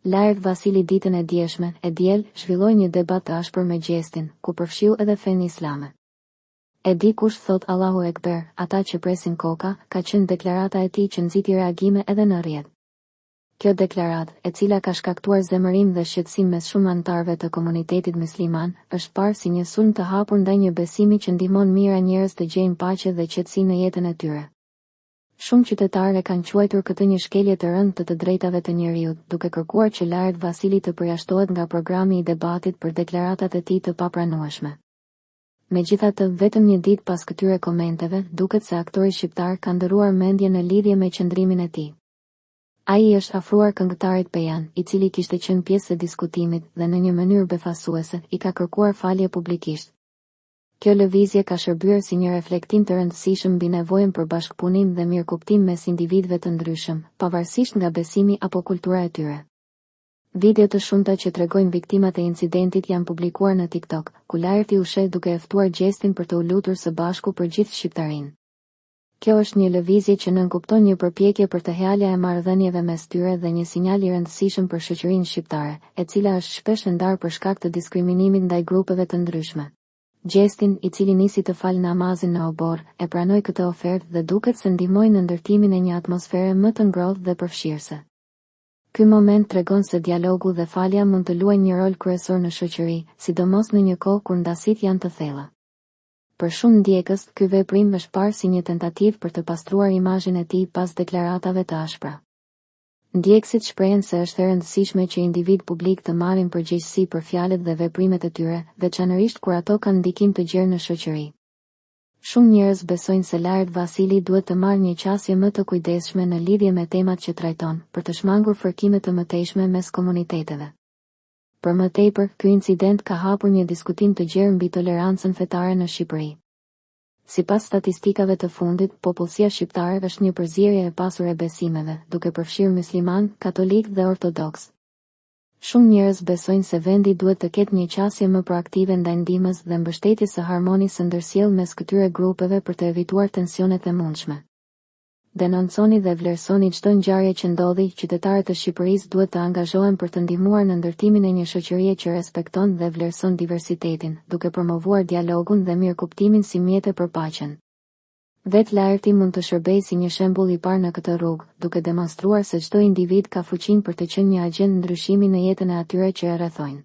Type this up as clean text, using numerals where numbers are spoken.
Laert Vasili ditën e djeshme, e diel, zhvilloi një debat të ashpër me Gjestin, ku përfshiu edhe fenë islame. E di kush thotë Allahu Ekber, ata që presin koka, ka qenë deklarata e tij që nxiti reagime edhe në rrjet. Kjo deklaratë, e cila ka shkaktuar zemërim dhe shqetësim mes shumë anëtarëve të komunitetit mysliman, është parë si një sulm të hapur ndaj një besimi që ndihmon mijëra njerëz të gjejnë paqe dhe qetësi në jetën e tyre. Shumë qytetarë e kanë quajtur këtë një shkelje të rëndë të të drejtave të njeriut, duke kërkuar që Laert Vasili të përjashtohet nga programi i debatit për deklaratat e tij të papranueshme. Megjithatë, vetëm një ditë pas këtyre komenteve, duket se aktori shqiptar ka ndërruar mendje në lidhje me qëndrimin e tij. Ai i është afruar këngëtarit pejan, i cili kishte qenë pjesë e diskutimit dhe në një mënyrë befasuese, i ka kërkuar falje publikisht. Kjo lëvizje ka shërbyer si një reflektim të rëndësishëm mbi nevojën për bashkëpunim dhe mirëkuptim mes individëve të ndryshëm, pavarësisht nga besimi apo kultura e tyre. Video të shumta që tregojnë viktimat e incidentit janë publikuar në TikTok, ku Laerti u sheh duke e ftuar Gjestin për të u lutur së bashku për gjithë shqiptarinë. Kjo është një lëvizje që nënkupton një përpjekje për të healja e marrëdhënieve mes tyre dhe një sinjal i rëndësishëm për shoqërinë shqiptare, e cila është shpesh e ndarë për shkak të diskriminimit ndaj grupeve të ndryshme. Gjestin, i cili nisi të falë namazin në oborr, e pranoi këtë ofertë dhe duket se ndihmoi në ndërtimin e një atmosfere më të ngrohtë dhe përfshirëse. Ky moment tregon se dialogu dhe falja mund të luajnë një rol kryesor në shoqëri, sidomos në një kohë kur ndasitë janë të thella. Për shumë ndjekës, ky veprim është parë si një tentativë për të pastruar imazhin e tij pas deklaratave të ashpra. Ndjekësit shprehen se është e rëndësishme që individë publikë të marrin përgjegjësi për fjalët dhe veprimet e tyre, veçanërisht kur ato kanë ndikim të gjerë në shoqëri. Shumë njerëz besojnë se Laert Vasili duhet të marrë një qasje më të kujdesshme në lidhje me temat që trajton, për të shmangur fërkime të mëtejshme mes komuniteteve. Për më tepër, ky incident ka hapur një diskutim të gjerë mbi tolerancën fetare në Shqipëri. Sipas statistikave të fundit, popullsia shqiptare është një përzierje e pasur e besimeve, duke përfshirë myslimanë, katolikë dhe ortodoksë. Shumë njerëz besojnë se vendi duhet të ketë një qasje më proaktive ndaj ndihmës dhe mbështetjes së harmonisë së ndërsjellë mes këtyre grupeve për të evituar tensionet e mundshme. Denonconi dhe vlerësoni çdo ngjarje që ndodhi, qytetarët e Shqipërisë duhet të angazhohen për të ndihmuar në ndërtimin e një shoqërie që respekton dhe vlerëson diversitetin, duke promovuar dialogun dhe mirëkuptimin si mjete për paqen. Vetë Laerti mund të shërbejë si një shembull i parë në këtë rrugë, duke demonstruar se çdo individ ka fuqinë për të qenë një agjent ndryshimi në jetën e atyre që e rrethojnë.